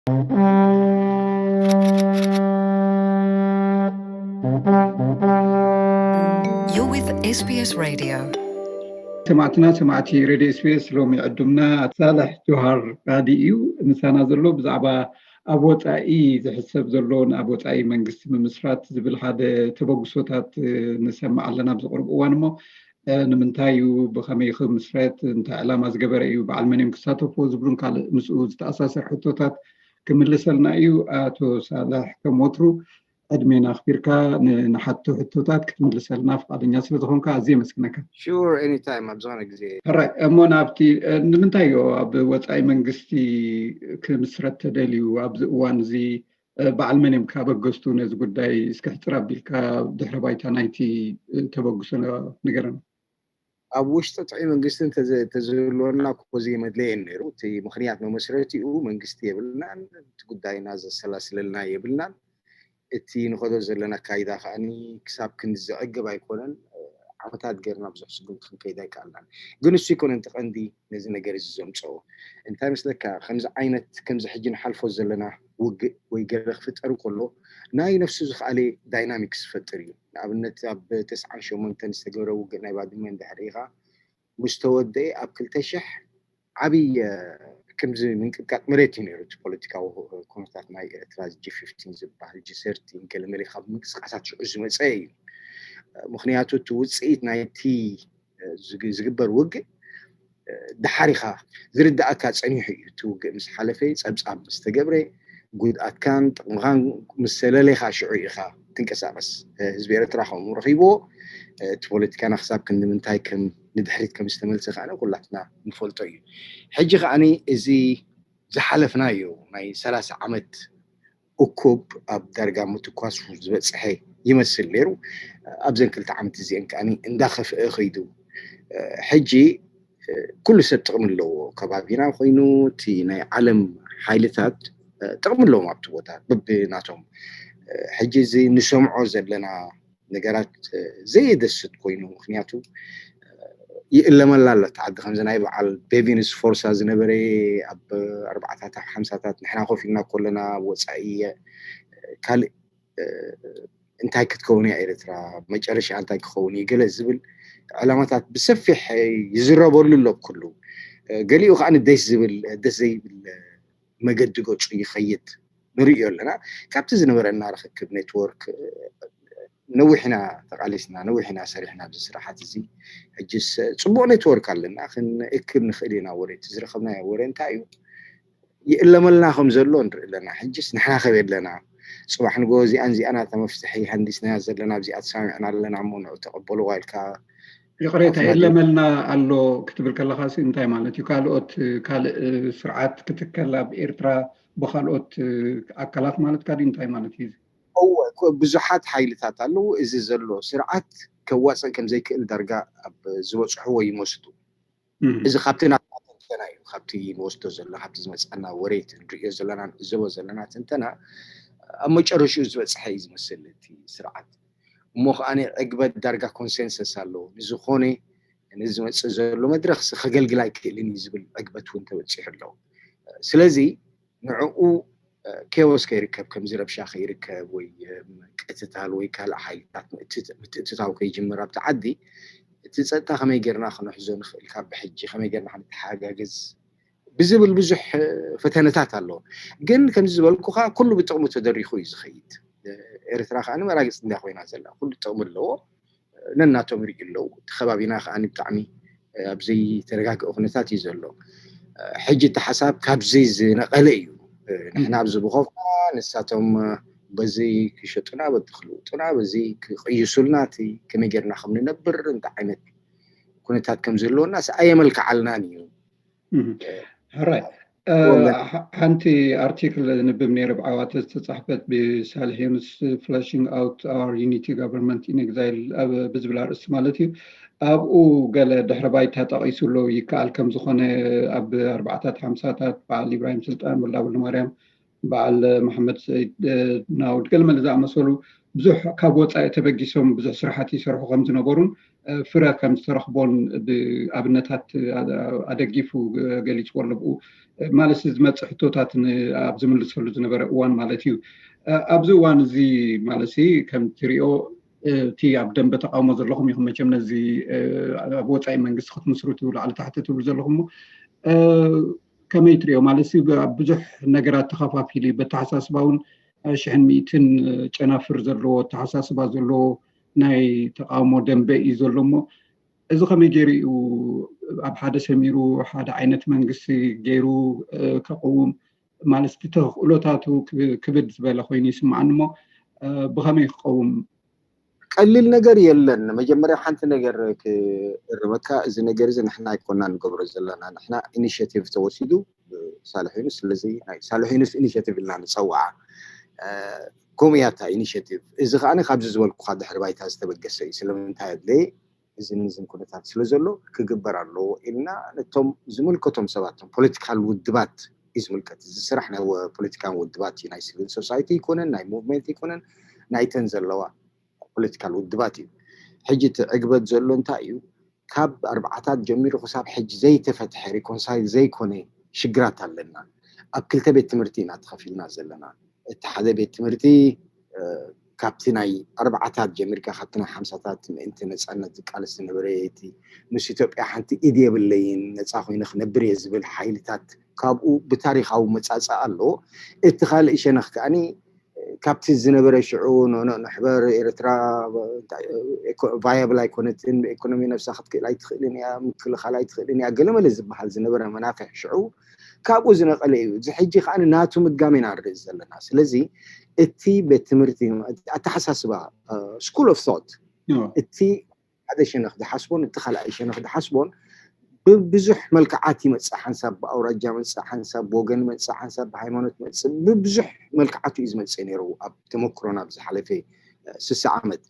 You're with S B S Radio. ሰማዕትና ሰማዕቲ ሬድዮ ኤስቢኤስ፣ ሎሚ ዕዱምና ሳልሕ ጆሃር ቃዲ እዩ። ምሳና ዘሎ ብዛዕባ ኣብ ወፃኢ ዝሕሰብ ዘሎ ንኣብ ወፃኢ መንግስቲ ምምስራት ዝብል ሓደ ተበግሶታት ንሰምዕ ኣለና ኣብዚ ቅርብ እዋን። እሞ ንምንታይ እዩ፣ ብኸመይ ክምስረት፣ እንታይ ዕላማ ዝገበረ እዩ፣ በዓል መን እዮም ክሳተፍዎ ዝብሉን ካልእ ምስኡ ዝተኣሳሰር ሕቶታት ክምልሰልና እዩ። ኣቶ ሳልሕ፣ ከም ወትሩ ዕድሜና ኣኽቢርካ ንሓቶ ሕቶታት ክትምልሰልና ፍቓደኛ ስለ ዝኾንካ ኣዝየ የመስግነካ። Sure, anytime፣ ኣብ ዝኾነ ግዜ። ሕራይ እሞ ናብቲ ንምንታይ ዮ ኣብ ወፃኢ መንግስቲ ክምስረት ተደልዩ ኣብዚ እዋን እዚ? በዓል መን እዮም ካበገዝቱ ነዚ ጉዳይ እስኪ ሕፅር ኣቢልካ ድሕሪ ባይታ ናይቲ ተበግሶ ንገረና። ኣብ ውሽጢ ጥዑይ መንግስቲ እንተዘ- እንተዝህልወና እኮ እዚ መድለየን ነይሩ። እቲ ምኽንያት መመስረቲኡ መንግስቲ የብልናን፣ እቲ ጉዳይና ዘሰላስለልና የብልናን። እቲ ንኸዶ ዘለና ኣካይዳ ከዓኒ ክሳብ ክንዲ ዘዕግብ ኣይኮነን። ዓመታት ገይርና ብዙሕ ስጉምቲ ክንከይድ ኣይከኣልናን። ግን እሱ ኣይኮነን እቲ ቀንዲ ነዚ ነገር እዚ ዘምፅኦ። እንታይ መስለካ፣ ከምዚ ዓይነት ከምዚ ሕጂ ንሓልፎ ዘለና ውግእ ወይ ገለ ክፍጠር ከሎ ናይ ነፍሱ ዝኸኣለ ዳይናሚክስ ዝፈጥር እዩ። ንኣብነት ኣብ ተስዓን ሸሞንተን ዝተገብረ ውግእ ናይ ባድመ እንድሕር ኢኻ ምስ ተወደኤ ኣብ ክልተ ሽሕ ዓብይ ከምዚ ምንቅጥቃጥ መሬት እዩ ነይሩ። እቲ ፖለቲካዊ ኩነታት ናይ ኤርትራ ጂ ፊፍቲን ዝበሃል ጂ ሰርቲን ገለመለ ካብ ምንቅስቃሳት ሽዑ ዝመፀ እዩ። ምክንያቱ እቲ ውፅኢት ናይቲ ዝግ- ዝግበር ውግእ ድሓር ኢኻ ዝርዳእካ ፀኒሑ እዩ። እቲ ውግእ ምስ ሓለፈ፣ ፀብፃብ ምስ ተገብረ፣ ጉድኣትካን ጥቕምኻን ምስ ሰለሌኻ ሽዑ ኢኻ ትንቀሳቐስ። ህዝቢ ኤርትራ ከምኡ ረኺብዎ። እቲ ፖለቲካና ክሳብ ክንዲ ምንታይ ከም ንድሕሪት ከም ዝተመልሰ ከዓነ ኩላትና ንፈልጦ እዩ። ሕጂ ከዓኒ እዚ ዝሓለፍናዮ ናይ ሰላሳ ዓመት እኩብ ኣብ ዳርጋ ምትኳስ ዝበፅሐ ይመስል ነይሩ። ኣብዘን ክልተ ዓመት እዚአን ከዓኒ እንዳኸፍአ ኸይዱ። ሕጂ ኩሉ ሰብ ጥቕሚ ኣለዎ። ከባቢና ኮይኑ እቲ ናይ ዓለም ሓይልታት ጥቕሚ ኣለዎም ኣብቲ ቦታ በብናቶም። ሕጂ እዚ ንሰምዖ ዘለና ነገራት ዘየደስት ኮይኑ፣ ምክንያቱ ይእለመላ ኣሎ እቲ ዓዲ። ከምዚ ናይ በዓል ቤቪንስ ፎርሳ ዝነበረ ኣብ ኣርባዕታት ኣብ ሓምሳታት ንሕና ኮፍ ኢልና ከለና ወፃኢ ካልእ እንታይ ክትከውን እያ ኤርትራ፣ መጨረሻ እንታይ ክኸውን እዩ ገለ ዝብል ዕላማታት ብሰፊሕ ይዝረበሉ ኣሎ ኩሉ። ገሊኡ ከዓ ደስ ዝብል ደስ ዘይብል መገዲ ገፁ ይኸይድ ንርእዮ ኣለና። ካብቲ ዝነበረና ርክክብ ኔትወርክ ነዊሕና ተቃሊስና፣ ነዊሕና ሰሪሕና ኣብዚ ስራሓት እዚ። ሕጅስ ፅቡቅ ኔትወርክ ኣለና፣ ክንእክብ ንኽእል ኢና። ወረ እቲ ዝረኸብናዮ ወረ እንታይ እዩ? ይእለመልና ከም ዘሎ ንርኢ ኣለና። ሕጅስ ንሕና ከበይ ኣለና? ፅባሕ ንጎ እዚኣን እዚኣን ኣታ መፍትሒ ሃንዲስናያ ዘለና ኣብዚኣ ተሰማሚዕና ኣለና እሞ ንዑ ተቐበልዋ ኢልካ ይቕሬታ፣ ይእለመልና ኣሎ ክትብል ከለኻ ሲ እንታይ ማለት እዩ? ካልኦት ካልእ ስርዓት ክትከል ኣብ ኤርትራ ብካልኦት ኣካላት ማለትካ ድዩ? እንታይ ማለት እዩ? እወ፣ ብዙሓት ሓይልታት ኣለዉ። እዚ ዘሎ ስርዓት ከዋፅእ ከም ዘይክእል ዳርጋ ኣብ ዝበፅሕዎ ይመስሉ። እዚ ካብቲ ናትና ትንተና እዩ፣ ካብቲ ንወስዶ ዘለና፣ ካብቲ ዝመፅኣና ወሬ፣ እቲ ንሪኦ ዘለና፣ ንዕዘቦ ዘለና ትንተና ኣብ መጨረሽኡ ዝበፅሐ እዩ ዝመስል እቲ ስርዓት። እሞ ከዓ ዕግበት ዳርጋ ኮንሰንሰስ ኣለዎ። ንዝኾነ ንዝመፅእ ዘሎ መድረኽ ከገልግል ኣይክእልን እዩ ዝብል ዕግበት እውን ተበፂሑ ኣሎ። ስለዚ ንዕኡ ኬዎስ ከይርከብ፣ ከምዚ ረብሻ ከይርከብ ወይ ምቅትታል ወይ ካልእ ሓይልታት ምትእትታው ከይጅምር ኣብቲ ዓዲ እቲ ፀጥታ ከመይ ጌርና ክንሕዞ ንኽእል፣ ካብ ብሕጂ ከመይ ጌርና ክንተሓጋገዝ ብዝብል ብዙሕ ፈተነታት ኣሎ። ግን ከምዚ ዝበልኩኻ ኩሉ ብጥቕሙ ተደሪኹ እዩ ዝኸይድ። ኤርትራ ከዓ ንመራግፅ እንዳ ኮይና ዘላ ኩሉ ጥቕሚ ኣለዎ። ነናቶም ይርእዩ ኣለዉ። እቲ ከባቢና ከዓ ብጣዕሚ ኣብ ዘይተረጋግአ ኩነታት እዩ ዘሎ። ሕጂ እቲ ሓሳብ ካብዚ ዝነቐለ እዩ። ንሕና ኣብዚ ብኸፍና ንሳቶም በዚ ክሸጡና፣ በዚ ክልውጡና፣ በዚ ክቕይሱልና፣ እቲ ከመይ ጌርና ከም ንነብር፣ እንታይ ዓይነት ኩነታት ከም ዘለወና ኣየመልክዓልናን እዩ። ሕራይ ሓንቲ ኣርቲክል ንብብ ነይረ ብዓዋተ ዝተፃሕፈት ብሳልሕ ዮኑስ፣ Flushing Out Our Unity Government in Exile ብዝብል ኣርእስቲ ማለት እዩ። ኣብኡ ገለ ድሕሪ ባይታ ጠቒሱ ኣሎ። ይከኣል ከም ዝኾነ ኣብ ኣርባዕታት ሓምሳታት በዓል ኢብራሂም ስልጣን፣ ወልዳ ወልደማርያም፣ በዓል መሓመድ ሰይድ ናውድ፣ ገለመለ ዝኣመሰሉ ብዙሕ ካብ ወፃኢ ተበጊሶም ብዙሕ ስራሓት ይሰርሑ ከም ዝነበሩን ፍረ ከም ዝተረኽቦን ብኣብነታት ኣደጊፉ ገሊፅዎ ኣሎ። ብኡ ማለት ዝመፅእ ሕቶታት ኣብ ዝምልሰሉ ዝነበረ እዋን ማለት እዩ። ኣብዚ እዋን እዚ ማለት ከም ትሪኦ እቲ ኣብ ደንበ ተቃውሞ ዘለኹም ኢኹም መቸም ነዚ ኣብ ወፃኢ መንግስቲ ክትምስርቱ ላዕሊ ታሕቲ ትብሉ ዘለኹም ከመይ ትሪኦ ማለት ብዙሕ ነገራት ተኸፋፊሉ በተሓሳስባ እውን ሽሕን ሚእትን ጨናፍር ዘለዎ ኣተሓሳስባ ዘለዎ ናይ ተቃውሞ ደንበ እዩ ዘሎ እሞ እዚ ከመይ ገይሩ እዩ ኣብ ሓደ ሰሚሩ ሓደ ዓይነት መንግስቲ ገይሩ ከቅውም ማለት እቲ ተኽእሎታቱ ክብድ ዝበለ ኮይኑ ይስምዓኒ እሞ ብኸመይ ክቀውም ቀሊል ነገር የለን። መጀመርያ ሓንቲ ነገር ክእርመካ፣ እዚ ነገር እዚ ንሕና ኣይኮና ንገብሮ ዘለና፣ ንሕና ኢኒሽቲቭ ተወሲዱ ሳልሕ ዩኑስ፣ ስለዚ ናይ ሳልሕ ዩኑስ ኢኒሽቲቭ ኢልና ንፀውዓ። ከምኡ እያ እታ ኢኒሽቲቭ። እዚ ከዓ ካብዚ ዝበልኩካ ድሕሪ ባይታ ዝተበገሰ እዩ። ስለምንታይ ኣድለየ? እዝን እዝን ኩነታት ስለ ዘሎ ክግበር ኣለዎ ኢልና ነቶም ዝምልከቶም ሰባት፣ ቶም ፖለቲካል ውድባት እዩ ዝምልከት። እዚ ስራሕ ናይ ፖለቲካን ውድባት እዩ፣ ናይ ሲቪል ሶሳይቲ ይኮነን፣ ናይ ሙቭመንት ይኮነን፣ ናይተን ዘለዋ ፖለቲካል ውድባት እዩ። ሕጂ እቲ ዕግበት ዘሎ እንታይ እዩ? ካብ ኣርባዓታት ጀሚሩ ክሳብ ሕጂ ዘይተፈትሐ ሪኮንሳይል ዘይኮነ ሽግራት ኣለና። ኣብ ክልተ ቤት ትምህርቲ ኢና ተኸፊልና ዘለና። እቲ ሓደ ቤት ትምህርቲ ካብቲ ናይ ኣርባዓታት ጀሚርካ ካብቲ ናይ ሓምሳታት ምእንቲ ነፃነት ዝቃለስ ዝነበረ እቲ ምስ ኢትዮጵያ ሓንቲ ኢድ የብለይን ነፃ ኮይነ ክነብር እየ ዝብል ሓይልታት ካብኡ ብታሪካዊ መፃፅእ ኣሎ። እቲ ካልእ ሸነኽ ከዓኒ ካብቲ ዝነበረ ሽዑ ንሕበር ኤርትራ ቫያብል ኣይኮነትን፣ ብኢኮኖሚ ነብሳ ክትክእል ኣይትኽእልን እያ፣ ምክልኻል ኣይትኽእልን እያ፣ ገለመለ ዝበሃል ዝነበረ መናፍሕ ሽዑ ካብኡ ዝነቐለ እዩ። እዚ ሕጂ ከዓ ናቱ ምድጋም ኢና ንርኢ ዘለና። ስለዚ እቲ ቤት ትምህርቲ ኣተሓሳስባ ስኩል ኦፍ ቶት እቲ ሓደ ሸነኽ ዝሓስቦን እቲ ካልኣይ ሸነኽ ዝሓስቦን ብብዙሕ መልክዓት ይመፅእ። ሓንሳብ ብኣውራጃ መፅእ፣ ሓንሳብ ብወገን መፅእ፣ ሓንሳብ ብሃይማኖት መፅእ፣ ብብዙሕ መልክዓት እዩ ዝመፅእ ነይሩ ኣብ ተመክሮና ኣብ ዝሓለፈ ስሳ ዓመት።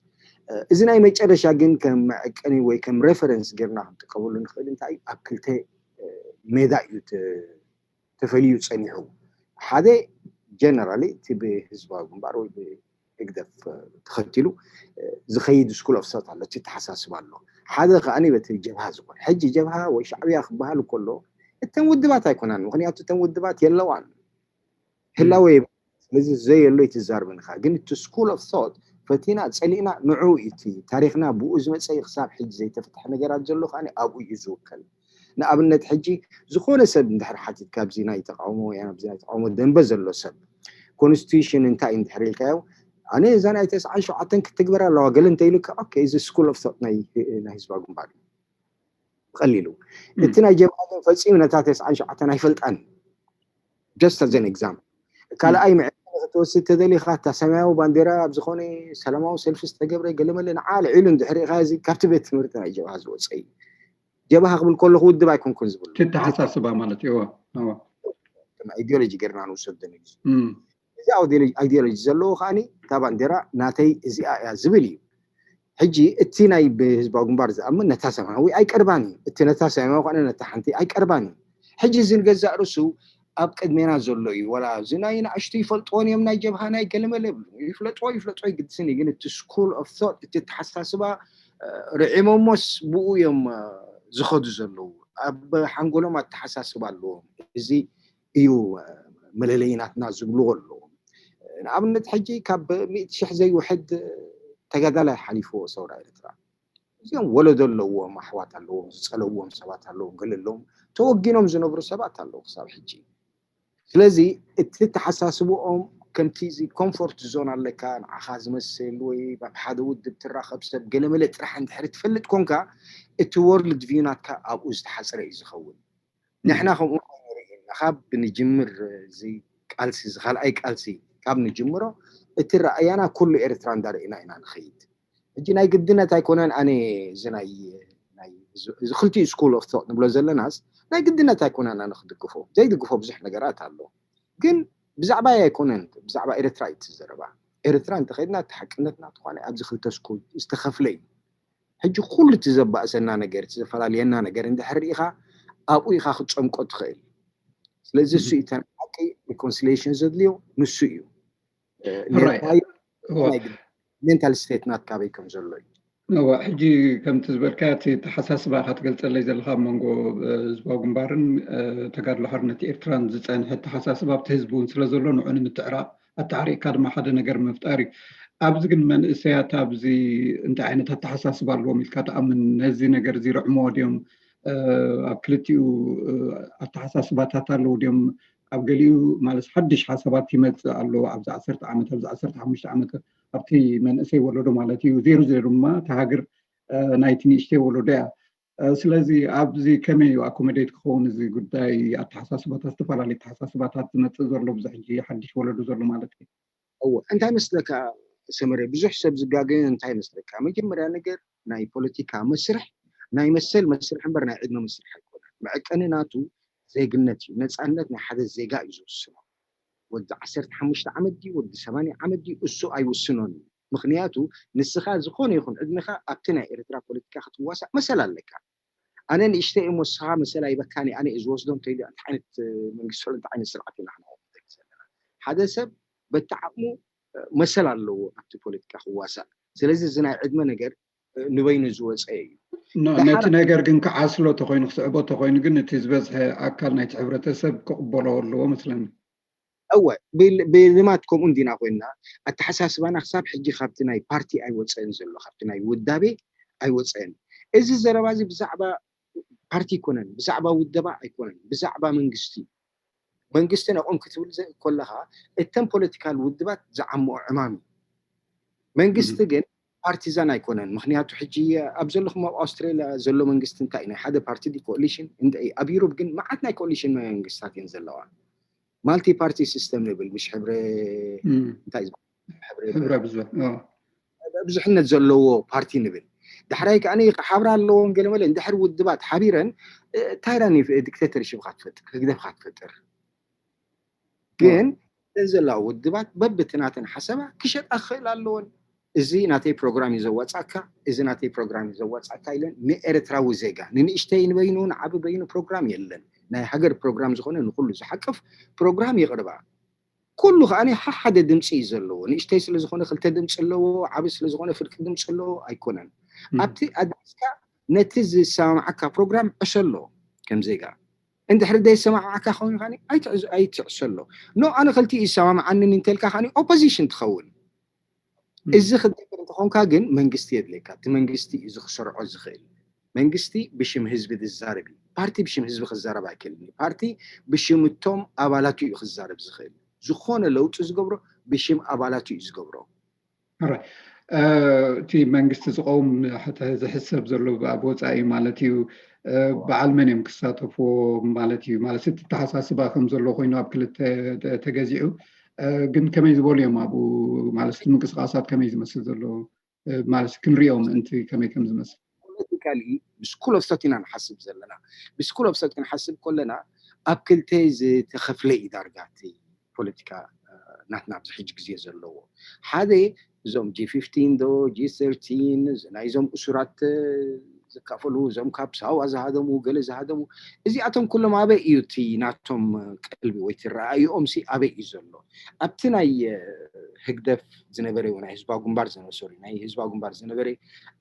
እዚ ናይ መጨረሻ ግን ከም መዐቀኒ ወይ ከም ሬፈረንስ ጌርና ክንጥቀመሉ ንኽእል እንታይ እዩ ኣብ ክልተ ሜዳ እዩ ተፈልዩ ፀኒሑ። ሓደ ጀነራሊ እቲ ብህዝባዊ ግንባር ወይ ብህግደፍ ተኸቲሉ ዝኸይድ ስኩል ኦፍ ቶት ኣሎ፣ እቲ ተሓሳስባ ኣሎ። ሓደ ከዓኒ በቲ ጀብሃ ዝኾነ ሕጂ ጀብሃ ወይ ሻዕብያ ክበሃል ከሎ እተን ውድባት ኣይኮናን፣ ምክንያቱ እተን ውድባት የለዋን ህላወ የብለን። ስለዚ ዘየሎ ይትዛርብንኻ ግን እቲ ስኩል ኦፍ ቶት ፈቲና ፀሊእና ንዑ እቲ ታሪክና ብኡ ዝመፀ ክሳብ ሕጂ ዘይተፈትሐ ነገራት ዘሎ ከዓ ኣብኡ እዩ ዝውከል። ንኣብነት ሕጂ ዝኾነ ሰብ እንድሕር ሓቲት ካብዚ ናይ ተቃውሞ ወይ ኣብዚ ናይ ተቃውሞ ደንበ ዘሎ ሰብ ኮንስቲቱሽን እንታይ እንድሕር ኢልካዮ ኣነ እዛ ናይ ተስዓን ሸውዓተን ክትግበር ኣለዋ ገለ እንተኢሉካ ኦኬ እዚ ስኩል ኦፍ ቶት ናይ ህዝባዊ ግንባር እዩ። ብቐሊሉ እቲ ናይ ጀብሃ ግን ፈፂሙ ነታ ተስዓን ሸውዓተን ኣይፈልጣን። ጀስት ኣዘን ኤግዛምፕል ካልኣይ መዐቀኒ ክትወስድ ተደሊኻ እታ ሰማያዊ ባንዴራ ኣብ ዝኾነ ሰላማዊ ሰልፊ ዝተገብረ ገለመለ ንዓ ኣልዒሉ እንድሕር ሪኢኻ እዚ ካብቲ ቤት ትምህርቲ ናይ ጀብሃ ዝወፀ እዩ። ጀብሃ ክብል ከለኹ ውድብ ኣይኮንኩን ዝብሉ ትተሓሳስባ ማለት እዩ። ኢዲዮሎጂ ጌርና ንውሰዶ ነጊ እዚ ኣይዲዮሎጂ ዘለዎ ከዓኒ እታ ባንዴራ ናተይ እዚኣ እያ ዝብል እዩ። ሕጂ እቲ ናይ ብህዝባዊ ግንባር ዝኣምን ነታ ሰማያዊ ኣይቀርባን እዩ። እቲ ነታ ሰማያዊ ከነ ነታ ሓንቲ ኣይቀርባን እዩ። ሕጂ እዚ ንገዛእ ርእሱ ኣብ ቅድሜና ዘሎ እዩ። ወላ እዚ ናይ ንኣሽቱ ይፈልጥዎን እዮም ናይ ጀብሃ ናይ ገለመለ ይብሉ ይፍለጥዎ ይፍለጥዎ ይግድስን እዩ። ግን እቲ ስኩል ኦፍ ቶት እቲ ተሓሳስባ ርዒሞሞስ ብኡ እዮም ዝኸዱ ዘለዉ። ኣብ ሓንጎሎም ኣተሓሳስባ ኣለዎም። እዚ እዩ መለለይናትና ዝብልዎ ኣለዎም። ንኣብነት ሕጂ ካብ ሚእቲ ሽሕ ዘይውሕድ ተጋዳላይ ሓሊፍዎ ሰውራ ኤርትራ እዚኦም ወለዶ ኣለዎም፣ ኣሕዋት ኣለዎም፣ ዝፀለዎም ሰባት ኣለዎም፣ ገለ ኣለዎም ተወጊኖም ዝነብሩ ሰባት ኣለዉ ክሳብ ሕጂ። ስለዚ እቲ ተሓሳስብኦም ከምቲ እዚ ኮምፎርት ዞን ኣለካ ንዓኻ ዝመስል ወይ ኣብ ሓደ ውድብ ትራኸብ ሰብ ገለመለ ጥራሕ እንድሕር ትፈልጥ ኮንካ እቲ ወርልድ ቪው ናትካ ኣብኡ ዝተሓፅረ እዩ ዝኸውን። ንሕና ከምኡ ንርኢ ኢና ካብ ንጅምር እዚ ቃልሲ እዚ ካልኣይ ቃልሲ ካብ ንጅምሮ እቲ ረኣያና ኩሉ ኤርትራ እንዳርኢና ኢና ንኸይድ። ሕጂ ናይ ግድነት ኣይኮነን ኣነ እዚ ናይ ናይ እዚ ክልቲኡ ስኩል ኦፍ ቶት ንብሎ ዘለናስ ናይ ግድነት ኣይኮነን ኣነ ክድግፎ ዘይድግፎ ብዙሕ ነገራት ኣሎ። ግን ብዛዕባ ኣይኮነን ብዛዕባ ኤርትራ እዩ ትዘረባ። ኤርትራ እንተኸድና እቲ ሓቅነትና ዝኾነ ኣብዚ ክልተ ስኩል ዝተኸፍለ እዩ። ሕጂ ኩሉ እቲ ዘባእሰና ነገር እቲ ዘፈላለየና ነገር እንድሕር ርኢኻ ኣብኡ ኢኻ ክትፀምቆ ትኽእል። ስለዚ እሱ እዩ ተን ሓቂ ሪኮንሲሊሽን ዘድልዮ ንሱ እዩ። ሜንታል ስቴት ናትካ በይ ከም ዘሎ እዩ። እዋ፣ ሕጂ ከምቲ ዝበልካ፣ እቲ ኣተሓሳስባ ኢኻ ትገልጸለይ ዘለኻ፣ ኣብ መንጎ ህዝባዊ ግንባርን ተጋድሎ ሓርነት ኤርትራን ዝጸንሐ ኣተሓሳስባ ኣብቲ ህዝቢ እውን ስለ ዘሎ፣ ንዑ ንምትዕራቕ፣ ኣተዓሪቕካ ድማ ሓደ ነገር ምፍጣር እዩ። ኣብዚ ግን መንእሰያት ኣብዚ እንታይ ዓይነት ኣተሓሳስባ ኣለዎም ኢልካ ትኣምን? ነዚ ነገር እዚ ርዕሞ ድዮም? ኣብ ክልቲኡ ኣተሓሳስባታት ኣለዉ ድዮም? ኣብ ገሊኡ ማለት ሓድሽ ሓሳባት ይመጽእ ኣሎ፣ ኣብዚ ዓሰርተ ዓመት፣ ኣብዚ ዓሰርተ ሓሙሽተ ዓመት፣ ኣብቲ መንእሰይ ወለዶ ማለት እዩ። ዜሩ ዜሩ ድማ እታ ሃገር ናይቲ ንእሽተይ ወለዶ እያ። ስለዚ ኣብዚ ከመይ እዩ ኣኮመዴት ክኸውን እዚ ጉዳይ ኣተሓሳስባታት፣ ዝተፈላለዩ ኣተሓሳስባታት ዝመጽእ ዘሎ፣ ብዙሕ ሕጂ ሓድሽ ወለዶ ዘሎ ማለት እዩ? እወ፣ እንታይ መስለካ ሰመረ፣ ብዙሕ ሰብ ዝጋገዮ እንታይ መስለካ፣ መጀመርያ ነገር ናይ ፖለቲካ መስርሕ ናይ መሰል መስርሕ እምበር ናይ ዕድመ መስርሕ ኣይኮነን። መዐቀኒ ናቱ ዜግነት እዩ። ነፃነት ናይ ሓደ ዜጋ እዩ ዝውስኖ። ወዲ ዓሰርተ ሓሙሽተ ዓመት ድዩ፣ ወዲ ሰማንያ ዓመት ድዩ፣ እሱ ኣይውስኖን እዩ። ምክንያቱ ንስኻ ዝኾነ ይኹን ዕድመኻ ኣብቲ ናይ ኤርትራ ፖለቲካ ክትዋሳእ መሰል ኣለካ። ኣነ ንእሽተይ እሞ ንስኻ መሰል ኣይበካን፣ ኣነ እየ ዝወስዶ እንተኢሉ፣ እንታይ ዓይነት መንግስቲ ወይ እንታይ ዓይነት ስርዓት ኢና ንኸውን ዘለና? ሓደ ሰብ በቲ ዓቕሙ መሰል ኣለዎ ኣብቲ ፖለቲካ ክዋሳእ። ስለዚ እዚ ናይ ዕድመ ነገር ንበይኑ ዝወፀ እዩ። ነቲ ነገር ግን ክዓስሎ ተኮይኑ፣ ክስዕቦ ተኮይኑ ግን እቲ ዝበዝሐ ኣካል ናይቲ ሕብረተሰብ ክቕበሎ ኣለዎ መስለኒ። እወ፣ ብልማት ከምኡ እንዲና ኮይንና፣ ኣተሓሳስባና ክሳብ ሕጂ ካብቲ ናይ ፓርቲ ኣይወፀን ዘሎ፣ ካብቲ ናይ ውዳቤ ኣይወፀን። እዚ ዘረባ እዚ ብዛዕባ ፓርቲ ኣይኮነን፣ ብዛዕባ ውደባ ኣይኮነን፣ ብዛዕባ መንግስቲ። መንግስቲ ነቑም ክትብል ከለኻ፣ እተን ፖለቲካል ውድባት ዝዓምኦ ዕማም እዩ። መንግስቲ ግን ፓርቲዛን ኣይኮነን። ምክንያቱ ሕጂ ኣብ ዘለኹም ኣብ ኣውስትራሊያ ዘሎ መንግስቲ እንታይ እዩ? ናይ ሓደ ፓርቲ ድዩ ኮሊሽን? ኣብ ዩሮፕ ግን መዓት ናይ ኮሊሽን መንግስታት እየን ዘለዋ። ማልቲ ፓርቲ ሲስተም ንብል፣ ምሽ ሕብረ እንታይ ሕብረ ብዙሕ ብዙሕነት ዘለዎ ፓርቲ ንብል። ዳሕራይ ከዓ ሓብራ ኣለዎም ገለ መለ እንድሕር ውድባት ሓቢረን ታይራን ዲክቴተርሽፕ ክትፈጥር፣ ህግደፍ ክትፈጥር። ግን እተን ዘለዋ ውድባት በብትናተን ሓሰባ ክሸጣ ክኽእል ኣለዎን። እዚ ናተይ ፕሮግራም እዩ ዘዋፃካ፣ እዚ ናተይ ፕሮግራም እዩ ዘዋፃካ ኢለን ንኤርትራዊ ዜጋ ንንእሽተይ ንበይኑ ንዓቢ በይኑ ፕሮግራም የለን። ናይ ሃገር ፕሮግራም ዝኾነ ንኩሉ ዝሓቅፍ ፕሮግራም ይቕርባ። ኩሉ ከዓ ሓደ ድምፂ እዩ ዘለዎ። ንእሽተይ ስለዝኾነ ክልተ ድምፂ ኣለዎ፣ ዓቢ ስለዝኾነ ፍርቂ ድምፂ ኣለዎ ኣይኮነን። ኣብቲ ኣድሪስካ ነቲ ዝሰማማዓካ ፕሮግራም ዕሸሎ ከም ዜጋ። እንድሕሪ ዘይሰማማዓካ ኮይኑ ከዓ ኣይትዕሸሎ። ኖ ኣነ ክልቲኡ ይሰማማዓንን እንተልካ ከዓ ኦፖዚሽን ትኸውን። እዚ ክትገብር እንተኾንካ ግን መንግስቲ የድልየካ። እቲ መንግስቲ እዩ እዚ ክሰርዖ ዝኽእል። መንግስቲ ብሽም ህዝቢ ዝዛረብ እዩ። ፓርቲ ብሽም ህዝቢ ክዛረብ ኣይክእልን እዩ። ፓርቲ ብሽም እቶም ኣባላቱ እዩ ክዛረብ ዝኽእል። ዝኾነ ለውጢ ዝገብሮ ብሽም ኣባላቱ እዩ ዝገብሮ። እቲ መንግስቲ ዝቀውም ዝሕሰብ ዘሎ ኣብ ወፃኢ ማለት እዩ። በዓል መን እዮም ክሳተፍዎ ማለት እዩ? ማለት እቲ ኣተሓሳስባ ከም ዘሎ ኮይኑ ኣብ ክልተ ተገዚዑ፣ ግን ከመይ ዝበሉ እዮም ኣብኡ ማለት እቲ ምንቅስቃሳት ከመይ ዝመስል ዘሎ ማለት ክንሪኦ ምእንቲ ከመይ ከም ዝመስል? ፖለቲካሊ ብስኩል ኦፍ ቶት ኢና ንሓስብ ዘለና። ብስኩል ኦፍ ቶት ክንሓስብ ከለና ኣብ ክልተ ዝተኸፍለ እዩ ዳርጋ እቲ ፖለቲካ ናትና ኣብዚ ሕጂ ግዜ ዘለዎ። ሓደ እዞም ጂ ፊፍቲን ዶ ጂ ሰርቲን ናይዞም እሱራት ዝካፈሉ፣ እዞም ካብ ሳዋ ዝሃደሙ፣ ገለ ዝሃደሙ፣ እዚኣቶም ኩሎም ኣበይ እዩ እቲ ናቶም ቀልቢ ወይ እቲ ረኣይኦም ሲ ኣበይ እዩ ዘሎ? ኣብቲ ናይ ህግደፍ ዝነበረ ወይ ናይ ህዝባዊ ግንባር ዝነበረ፣ ሶሪ፣ ናይ ህዝባዊ ግንባር ዝነበረ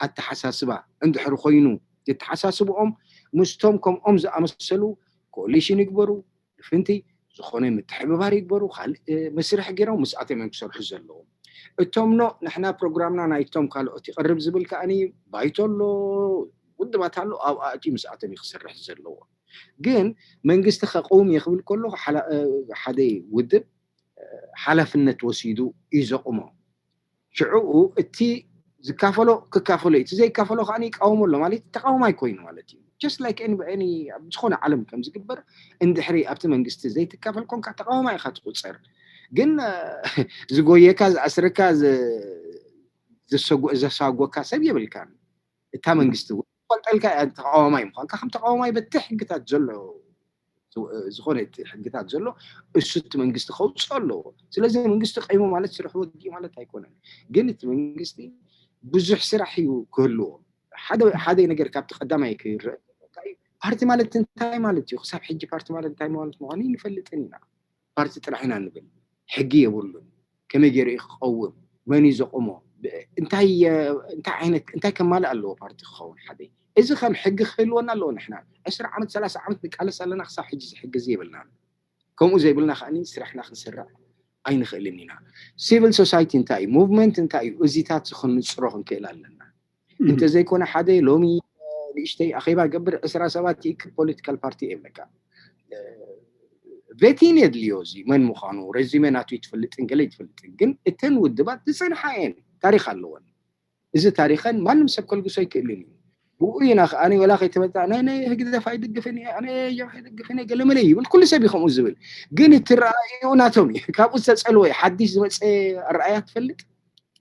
ኣተሓሳስባ እንድሕር ኮይኑ፣ የተሓሳስብኦም ምስቶም ከምኦም ዝኣመሰሉ ኮሊሽን ይግበሩ፣ ፍንቲ ዝኾነ ምትሕብባር ይግበሩ፣ ካልእ መስርሕ ገይሮም ምስኣቶም እዮም ክሰርሑ ዘለዎም። እቶም ኖ ንሕና ፕሮግራምና ናይቶም ካልኦት ይቐርብ ዝብል ከዓኒ ባይቶ ኣሎ፣ ውድባት ኣሎ፣ ኣብኣ እቲ ምስኣቶም እዩ ክሰርሕ ዘለዎ። ግን መንግስቲ ከቕውም እየ ክብል ከሎ ሓደ ውድብ ሓላፍነት ወሲዱ እዩ ዘቑሞ። ሽዕኡ እቲ ዝካፈሎ ክካፈሎ እዩ፣ እቲ ዘይካፈሎ ከዓ ይቃወሞ ኣሎ ማለት ተቃውማይ ኮይኑ ማለት እዩ። ጀስት ላይክ ዝኾነ ዓለም ከም ዝግበር እንድሕሪ ኣብቲ መንግስቲ ዘይትካፈል ኮንካ ተቃዋማይ ኢካ ትቁፀር። ግን ዝጎየካ ዝኣስረካ ዘሳጎካ ሰብ የብልካን። እታ መንግስቲ እውን ትፈልጠልካ እያ ተቃዋማይ ምኳንካ፣ ከም ተቃዋማይ በቲ ሕግታት ዘሎ ዝኾነ እቲ ሕግታት ዘሎ እሱ እቲ መንግስቲ ከውፅኦ ኣለዎ። ስለዚ መንግስቲ ቀይሙ ማለት ስርሑ ወዲኡ ማለት ኣይኮነን። ግን እቲ መንግስቲ ብዙሕ ስራሕ እዩ ክህልዎ። ሓደ ነገር ካብቲ ቀዳማይ ክርእ ፓርቲ ማለት እንታይ ማለት እዩ? ክሳብ ሕጂ ፓርቲ ማለት እንታይ ማለት ምኳኑ ይንፈልጥን ኢና። ፓርቲ ጥራሕ ኢና ንብል። ሕጊ የብሉን። ከመይ ገይሩ እዩ ክቀውም? መን እዩ ዘቆሞ? እንታይ እንታይ ዓይነት እንታይ ከማልእ ኣለዎ ፓርቲ ክኸውን ሓደ? እዚ ከም ሕጊ ክህልወና ኣለዎ። ንሕና ዕስራ ዓመት ሰላሳ ዓመት ንቃለስ ኣለና፣ ክሳብ ሕጂ እዚ ሕጊ እዚ የብልናን። ከምኡ ዘይብልና ከኣ ስራሕና ክንሰርዕ ኣይንኽእልን ኢና። ሲቪል ሶሳይቲ እንታይ እዩ? ሙቭመንት እንታይ እዩ? እዚታት ክንጽሮ ክንክእል ኣለና። እንተዘይኮነ ሓደ ሎሚ ንእሽተይ ኣኼባ ገብር ዕስራ ሰባት ይእክብ ፖለቲካል ፓርቲ የብለካ። ቬቲን የድልዮ፣ እዚ መን ምዃኑ ሬዚሜ ናቱ ይትፈልጥን ገለ ይትፈልጥን፣ ግን እተን ውድባት ዝጸንሓ እየን፣ ታሪኽ ኣለወን። እዚ ታሪኸን ማንም ሰብ ከልግሶ ኣይክእልን እዩ። ብኡ ኢና ከኣ ኣነ ወላ ከይተበልጣ ናይ ናይ ህግደፍ ኣይድግፍን እየ፣ ኣነ የው ኣይድግፍን እየ፣ ገለ መለ ይብል፣ ኩሉ ሰብ እዩ ከምኡ ዝብል። ግን እቲ ረኣይኡ ናቶም እዩ። ካብኡ ዝተጸልወ እዩ። ሓድሽ ዝመጸ ኣረኣያ ትፈልጥ?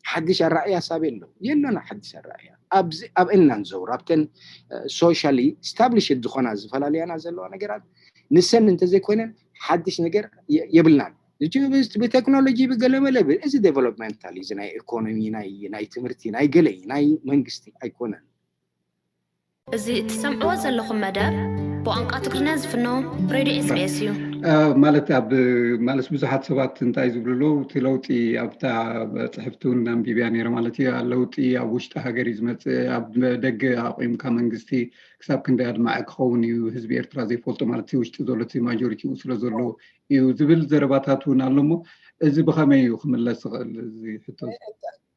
ሓድሽ ኣረኣያ ሳብ የለው የለና። ሓድሽ ኣረኣያ ኣብዚ ኣብ እናን ዘውር ኣብተን ሶሻሊ ስታብሊሽድ ዝኾና ዝፈላለያና ዘለዋ ነገራት ንሰን እንተዘይኮይነን ሓድሽ ነገር የብልናን። ብቴክኖሎጂ ብገለመለ እዚ ዴቨሎፕመንታል እዚ ናይ ኢኮኖሚ ናይ ትምህርቲ ናይ ገለ ናይ መንግስቲ ኣይኮነን። እዚ እትሰምዕዎ ዘለኹም መደብ ብቋንቋ ትግርኛ ዝፍኖ ሬድዮ ኤስቢኤስ እዩ። ማለት ኣብ ማለት ብዙሓት ሰባት እንታይ ዝብሉ ኣለዉ፣ እቲ ለውጢ ኣብታ ጽሕፍቲ እውን ኣንቢብያ ነይረ ማለት እዩ። ለውጢ ኣብ ውሽጢ ሃገር እዩ ዝመጽእ፣ ኣብ ደገ ኣቑምካ መንግስቲ ክሳብ ክንደይ ኣድማዒ ክኸውን እዩ፣ ህዝቢ ኤርትራ ዘይፈልጦ ማለት እቲ ውሽጢ ዘሎ እቲ ማጆሪቲኡ ስለ ዘሎ እዩ ዝብል ዘረባታት እውን ኣሎ። እሞ እዚ ብኸመይ እዩ ክምለስ ዝኽእል እዚ ሕቶ?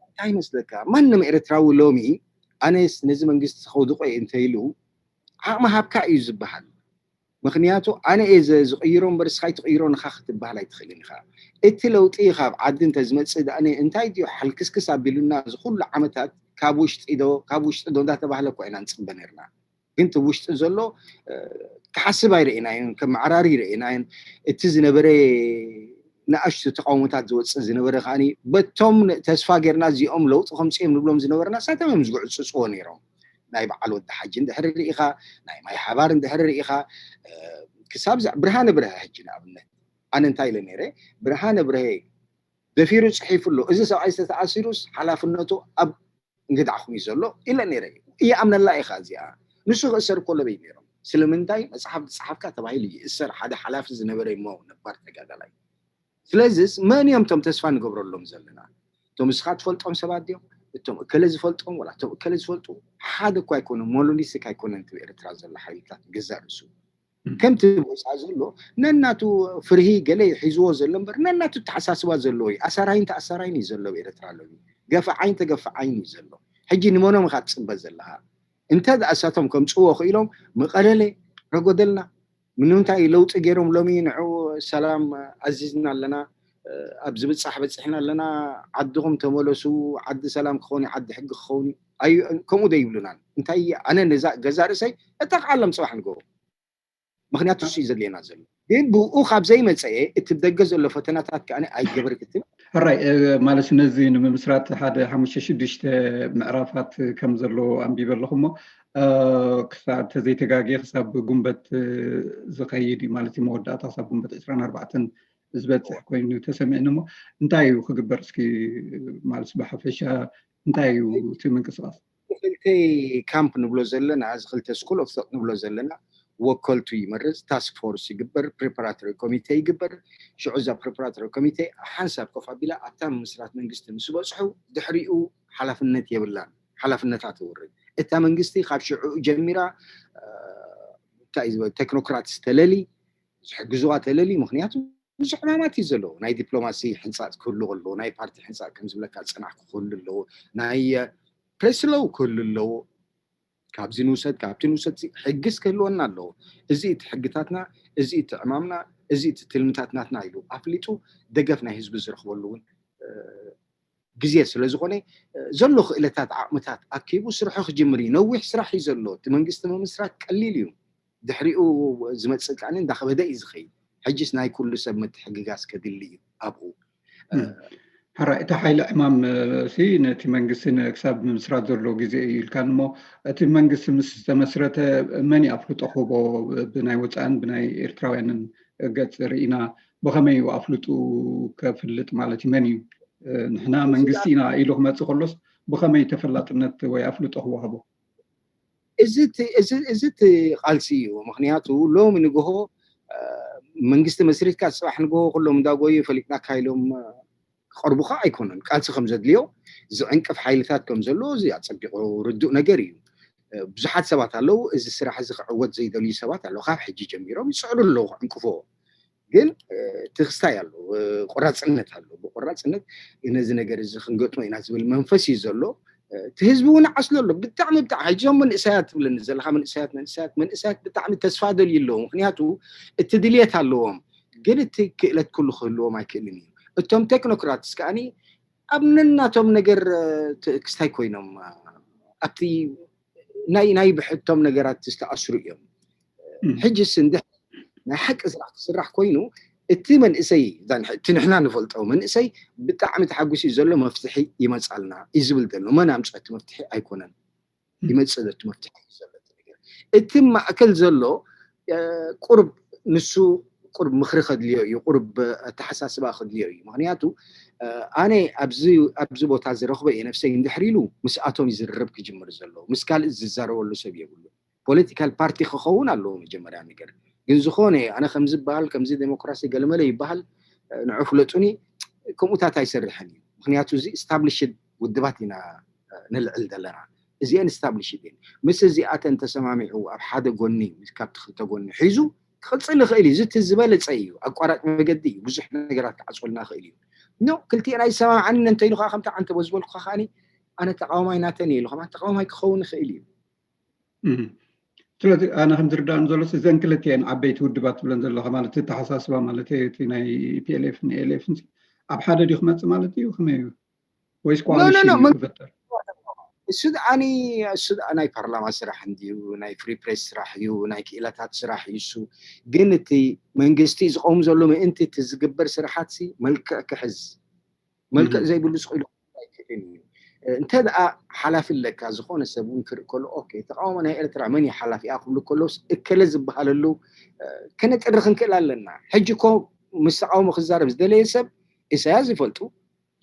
እንታይ ይመስለካ፣ ማንም ኤርትራዊ ሎሚ ኣነስ ነዚ መንግስቲ ከውድቆ እየ እንተኢሉ ዓቕሚ ሃብካ እዩ ዝበሃል። ምክንያቱ ኣነ እየ ዝቕይሮ እምበር እስኻ ኣይትቕይሮ ንኻ ክትበሃል ኣይትኽእልን ኢኻ። እቲ ለውጢ ካብ ዓዲ እንተዝመፅእ ደኣ እንታይ ድዮ ሓልክስክስ ኣቢሉና እዚ ኩሉ ዓመታት ካብ ውሽጢ ዶ ካብ ውሽጢ ዶ እንዳተባህለ እኳ ኢና ንፅበ ነርና። ግን እቲ ውሽጢ ዘሎ ክሓስብ ኣይረእናዮን፣ ከም መዓራሪ ይረእናዮን። እቲ ዝነበረ ንኣሽቱ ተቃውሞታት ዝወፅእ ዝነበረ ከዓኒ በቶም ተስፋ ጌርና እዚኦም ለውጢ ከምፅኦም ንብሎም ዝነበርና ሳቶም እዮም ዝጉዕፅፅዎ ነይሮም። ናይ በዓል ወዲ ሓጂ እንድሕር ርኢኻ፣ ናይ ማይ ሓባር እንድሕር ርኢኻ፣ ክሳብ ብርሃነ ብርሀ ሕጂ ንኣብነት ኣነ እንታይ ኢለ ነይረ፣ ብርሃነ ብርሀ ደፊሩ ፅሒፉ ኣሎ፣ እዚ ሰብኣይ ዝተተኣሲሩስ ሓላፍነቱ ኣብ እንግዳዕኹም እዩ ዘሎ ኢለ ነይረ። ይኣምነላ ኢኻ እዚኣ። ንሱ ክእሰር እኮ ለበይ ነይሮም። ስለምንታይ መፅሓፍ ዝፀሓፍካ ተባሂሉ ይእሰር ሓደ ሓላፊ ዝነበረ እሞ ነባር ተጋዳላይ። ስለዚስ መን እዮም እቶም ተስፋ ንገብረሎም ዘለና? እቶም እስኻ ትፈልጦም ሰባት ድዮም? እቶም እከለ ዝፈልጦም ወላ እቶም እከለ ዝፈልጡ ሓደ እኳ ኣይኮኑን። ሞኖሊቲክ ኣይኮነን እቲ ኤርትራ ዘሎ ሓይልታት ገዛእ ርእሱ ከምቲ ብወፃ ዘሎ ነናቱ ፍርሂ ገለ ሒዝዎ ዘሎ እምበር ነናቱ ተሓሳስባ ዘለዎ እዩ። ኣሳራይን ተኣሳራይን እዩ ዘሎ ኤርትራ ሎሚ። ገፋዓይን ተገፋዓይን እዩ ዘሎ። ሕጂ ንመኖም ኢኻ ትፅበ ዘለኻ? እንተ ደኣ እሳቶም ከምፅዎ ክኢሎም መቐለለ ረጎደልና ንምንታይ ለውጢ ገይሮም ሎሚ ንዑ ሰላም ኣዚዝና ኣለና ኣብ ዝብፃሕ በፂሕና ኣለና ዓድኹም ተመለሱ ዓዲ ሰላም ክኸውን ዓዲ ሕጊ ክኸውን ከምኡ ዶ ይብሉናን እንታይ ኣነ ነዛ ገዛ ርእሰይ እተኽዓሎም ፅባሕ ንገሩ ምክንያቱ እሱ እዩ ዘድልየና ዘሎ ግን ብኡ ካብ ዘይመፀኤ እቲ ደገ ዘሎ ፈተናታት ከዓ ኣይገበርክትን ሕራይ ማለት ነዚ ንምምስራት ሓደ ሓሙሽተ ሽዱሽተ ምዕራፋት ከም ዘለዎ ኣንቢበ ኣለኹ እሞ ክሳብ ተዘይተጋግየ ክሳብ ጉንበት ዝኸይድ እዩ ማለት እዩ መወዳእታ ክሳብ ጉንበት ዕስራን ኣርባዕተን ዝበፅሕ ኮይኑ ተሰሚዕኒ እሞ እንታይ እዩ ክግበር እስኪ ማለት ብሓፈሻ እንታይ እዩ እቲ ምንቅስቃስ ክልተ ካምፕ ንብሎ ዘለና እዚ ክልተ ስኩል ኦፍ ቶት ንብሎ ዘለና ወከልቱ ይመርፅ ታስክ ፎርስ ይግበር ፕሪፓራቶሪ ኮሚቴ ይግበር ሽዑ እዛ ፕሪፓራቶሪ ኮሚቴ ሓንሳብ ኮፍ ኣቢላ ኣብታ ምስራት መንግስቲ ምስ በፅሑ ድሕሪኡ ሓላፍነት የብላን ሓላፍነታ ትውርድ እታ መንግስቲ ካብ ሽዑ ጀሚራ እንታይ ቴክኖክራትስ ተለሊ ዝሕግዝዋ ተለሊ ምክንያቱ ብዙሕ ዕማማት እዩ ዘለዎ ናይ ዲፕሎማሲ ሕንፃፅ ክህሉ ከለዎ ናይ ፓርቲ ሕንፃፅ ከም ዝብለካ ዝፀናሕኩ ክህሉ ኣለዎ ናይ ፕሬስ ሎው ክህሉ ኣለዎ ካብዚ ንውሰድ ካብቲ ንውሰድ ሕግስ ክህልወና ኣለዎ እዚ እቲ ሕግታትና እዚ እቲ ዕማምና እዚ እቲ ትልምታት ናትና ኢሉ ኣፍሊጡ ደገፍ ናይ ህዝቢ ዝረክበሉ እውን ግዜ ስለ ዝኾነ ዘሎ ክእለታት ዓቕምታት ኣኪቡ ስርሑ ክጅምር እዩ ነዊሕ ስራሕ እዩ ዘሎ እቲ መንግስቲ ምምስራት ቀሊል እዩ ድሕሪኡ ዝመፅእ ከዓ እንዳኸበደ እዩ ዝኸይድ ሕጅስ ናይ ኩሉ ሰብ ምትሕግጋዝ ከድሊ እዩ ኣብኡ ሕራይ እቲ ሓይሊ ዕማም ሲ ነቲ መንግስቲ ክሳብ ምምስራት ዘሎ ግዜ እዩ ኢልካን እሞ እቲ መንግስቲ ምስ ዝተመስረተ መን ኣፍልጦ ክህቦ ብናይ ወፃእን ብናይ ኤርትራውያንን ገፅ ርኢና ብኸመይ እዩ ኣፍልጡ ከፍልጥ ማለት እዩ መን እዩ ንሕና መንግስቲ ኢና ኢሉ ክመፅእ ከሎስ ብኸመይ ተፈላጥነት ወይ ኣፍልጦ ክወሃቦ እዚ እቲ ቃልሲ እዩ ምክንያቱ ሎሚ ንግሆ መንግስቲ መስሪትካ ፅባሕ ንግሆ ኩሎም እንዳጎዩ ፈሊጥናካ ኢሎም ክቐርቡኻ ኣይኮነን። ቃልሲ ከም ዘድልዮ ዝዕንቅፍ ሓይልታት ከም ዘሎ እዚ ኣጸቢቑ ርዱእ ነገር እዩ። ብዙሓት ሰባት ኣለዉ፣ እዚ ስራሕ እዚ ክዕወት ዘይደልዩ ሰባት ኣለዉ። ካብ ሕጂ ጀሚሮም ይጽዕሩ ኣለዉ ክዕንቅፍዎ። ግን ትኽስታይ ኣሎ፣ ቆራጽነት ኣሎ። ብቆራጽነት ነዚ ነገር እዚ ክንገጥሞ ኢና ዝብል መንፈስ እዩ ዘሎ። እቲ ህዝቢ እውን ዓስሎ ኣሎ። ብጣዕሚ ብጣዕሚ ሕጂ እዞም መንእሰያት ትብለኒ ዘለኻ መንእሰያት መንእሰያት መንእሰያት ብጣዕሚ ተስፋ ደልዩ ኣለዉ። ምክንያቱ እቲ ድልየት ኣለዎም፣ ግን እቲ ክእለት ኩሉ ክህልዎም ኣይክእልን እዩ። እቶም ቴክኖክራትስ ከኣኒ ኣብ ነናቶም ነገር ክስታይ ኮይኖም ኣብቲ ናይ ናይ ብሕቶም ነገራት ዝተኣስሩ እዮም። ሕጅስ እንደ ናይ ሓቂ ስራሕ ክስራሕ ኮይኑ እቲ መንእሰይ እቲ ንሕና ንፈልጦ መንእሰይ ብጣዕሚ ተሓጉስ እዩ ዘሎ። መፍትሒ ይመፃልና እዩ ዝብል ዘሎ። መን ኣምፅኦ እቲ መፍትሒ ኣይኮነን። ይመፅእ ዘሎ እቲ መፍትሒ እዩ ዘሎ እቲ ነገር። እቲ ማእከል ዘሎ ቁርብ ንሱ ቁርብ ምክሪ ከድልዮ እዩ። ቁርብ ኣተሓሳስባ ከድልዮ እዩ። ምክንያቱ ኣነ ኣብዚ ቦታ ዝረክቦ እየ ነብሰይ እንድሕር ኢሉ ምስኣቶም ይዝርርብ ክጅምር ዘለዎ። ምስ ካልእ ዝዛረበሉ ሰብ የብሉ። ፖለቲካል ፓርቲ ክኸውን ኣለዎ መጀመርያ ነገር። ግን ዝኾነ ኣነ ከምዚ ይበሃል ከምዚ ዴሞክራሲ ገለመለ ይበሃል ንዑ ፍለጡኒ ከምኡታት ኣይሰርሕን እዩ። ምክንያቱ እዚ ስታብሊሽድ ውድባት ኢና ነልዕል ዘለና። እዚአን ስታብሊሽድ እየን። ምስ እዚኣተን ተሰማሚዑ ኣብ ሓደ ጎኒ ካብቲ ክልተ ጎኒ ሒዙ ክቕፅል ይኽእል እዩ። እዚ እቲ ዝበለፀ እዩ። ኣቋራጭ መገዲ እዩ። ብዙሕ ነገራት ክዓፅወልና ይኽእል እዩ። ኖ ክልቲኤን ኣይሰማምዓንን እንተኢሉ ከዓ ከምቲ ዓንተ ዝበልኩ ከዓኒ ኣነ ተቃዋማይ ናተን እየ ኢሉ ከማ ተቃዋማይ ክኸውን ይኽእል እዩ። ስለዚ ኣነ ከም ዝርዳእኒ ዘሎ እዘን ክልቲኤን ዓበይቲ ውድባት ትብለን ዘለካ ማለት ተሓሳስባ ማለት እቲ ናይ ፒኤልኤፍ ንኤልኤፍ ኣብ ሓደ ድዩ ክመፅእ ማለት እዩ ከመይ እዩ? ወይስ ኮኣሊሽን እዩ ክፈጠር? እሱ ደኣኒ እሱ ደኣ ናይ ፓርላማ ስራሕ እንድዩ፣ ናይ ፍሪ ፕሬስ ስራሕ እዩ፣ ናይ ክኢላታት ስራሕ እዩ። እሱ ግን እቲ መንግስቲ ዝቀውም ዘሎ ምእንቲ እቲ ዝግበር ስራሓት ሲ መልክዕ ክሕዝ መልክዕ ዘይብሉ ስኢሉ ኣይክእልን እዩ። እንተ ደኣ ሓላፊ ኣለካ ዝኾነ ሰብ እውን ክርኢ ከሎ ኦኬ ተቃውሞ ናይ ኤርትራ መን እዩ ሓላፊ እያ ክብሉ ከለውስ እከለ ዝበሃለሉ ከነጥሪ ክንክእል ኣለና። ሕጂ እኮ ምስ ተቃውሞ ክዛረብ ዝደለየ ሰብ ኢሳያስ ይፈልጡ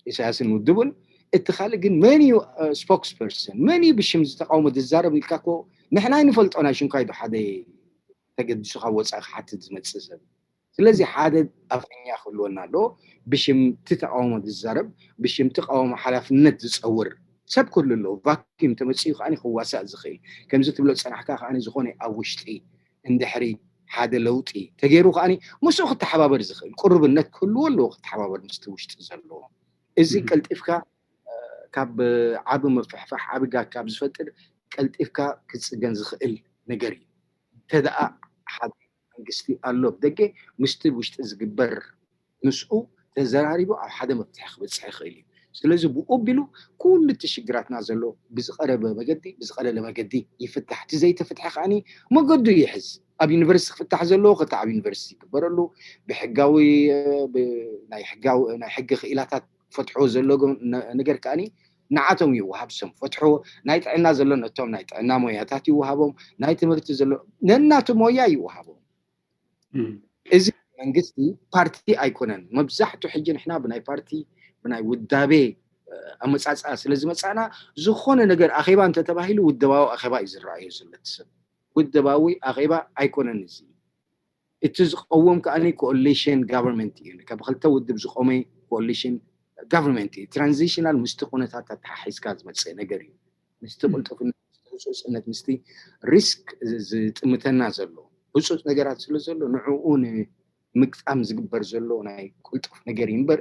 ኢሳያስን ውድቡን። እቲ ካልእ ግን መን እዩ ስፖክስ ፐርሰን መን እዩ ብሽም ዝተቃውሞ ዝዛረብ ኢልካ እኮ ንሕና ኣይንፈልጦ ናይ ሽንኳይ ዶ ሓደ ተገዲሱ ካብ ወፃኢ ክሓትት ዝመፅእ ሰብ። ስለዚ ሓደ ኣፈኛ ክህልወና ኣለዎ። ብሽም እቲ ተቃውሞ ዝዛረብ ብሽም ተቃውሞ ሓላፍነት ዝፀውር ሰብ ክህሉ ኣለዎ። ቫኪዩም ተመፅኡ ከዓ ክዋሳእ ዝኽእል ከምዚ ትብሎ ዝፀናሕካ ከዓ ዝኾነ ኣብ ውሽጢ እንድሕሪ ሓደ ለውጢ ተገይሩ ከዓ ምስኡ ክተሓባበር ዝኽእል ቅሩብነት ክህልዎ ኣለዎ። ክተሓባበር ምስቲ ውሽጢ ዘለዎ እዚ ቀልጢፍካ ካብ ዓቢ ምፍሕፋሕ ዓቢ ጋግ ካብ ዝፈጥር ቀልጢፍካ ክፅገን ዝኽእል ነገር እዩ። እንተደኣ ሓደ መንግስቲ ኣሎ ብደገ ምስቲ ውሽጢ ዝግበር ምስኡ ተዘራሪቡ ኣብ ሓደ መፍትሒ ክበፅሕ ይኽእል እዩ። ስለዚ ብኡ ኣቢሉ ኩሉ እቲ ሽግራትና ዘሎ ብዝቐረበ መገዲ ብዝቐለለ መገዲ ይፍታሕ። እቲ ዘይተፍትሐ ከዓኒ መገዱ ይሕዝ። ኣብ ዩኒቨርሲቲ ክፍታሕ ዘለዎ ክታዕ ኣብ ዩኒቨርሲቲ ይግበረሉ። ብሕጋዊ ናይ ሕጋዊ ናይ ሕጊ ክኢላታት ክፈትሕዎ ዘለዎ ነገር ከዓኒ ንዓቶም ይወሃብ። ሰም ፈትሕዎ ናይ ጥዕና ዘሎ ነቶም ናይ ጥዕና ሞያታት ይወሃቦም። ናይ ትምህርቲ ዘሎ ነናቱ ሞያ ይወሃቦም። እዚ መንግስቲ ፓርቲ ኣይኮነን። መብዛሕቱ ሕጂ ንሕና ብናይ ፓርቲ ብናይ ውዳቤ ኣመፃፅኣ ስለ ዝመፃእና ዝኾነ ነገር ኣኼባ እንተተባሂሉ ውደባዊ ኣኼባ እዩ ዝረኣዮ ዘሎ እቲ ሰብ። ውደባዊ ኣኼባ ኣይኮነን። እዚ እቲ ዝቀውም ከኣ ኮኦሊሽን ጋቨርንመንት እዩ። ካብ ክልተ ውድብ ዝቆመ ኮኦሊሽን ጋቨርንመንት እዩ። ትራንዚሽናል ምስቲ ኩነታት ኣተሓሒዝካ ዝመፅእ ነገር እዩ። ምስቲ ቅልጡፍነት ምስቲ ህፁፅነት ምስቲ ሪስክ ዝጥምተና ዘሎ ህፁፅ ነገራት ስለ ዘሎ ንዕኡ ንምግጣም ዝግበር ዘሎ ናይ ቅልጡፍ ነገር እዩ እምበር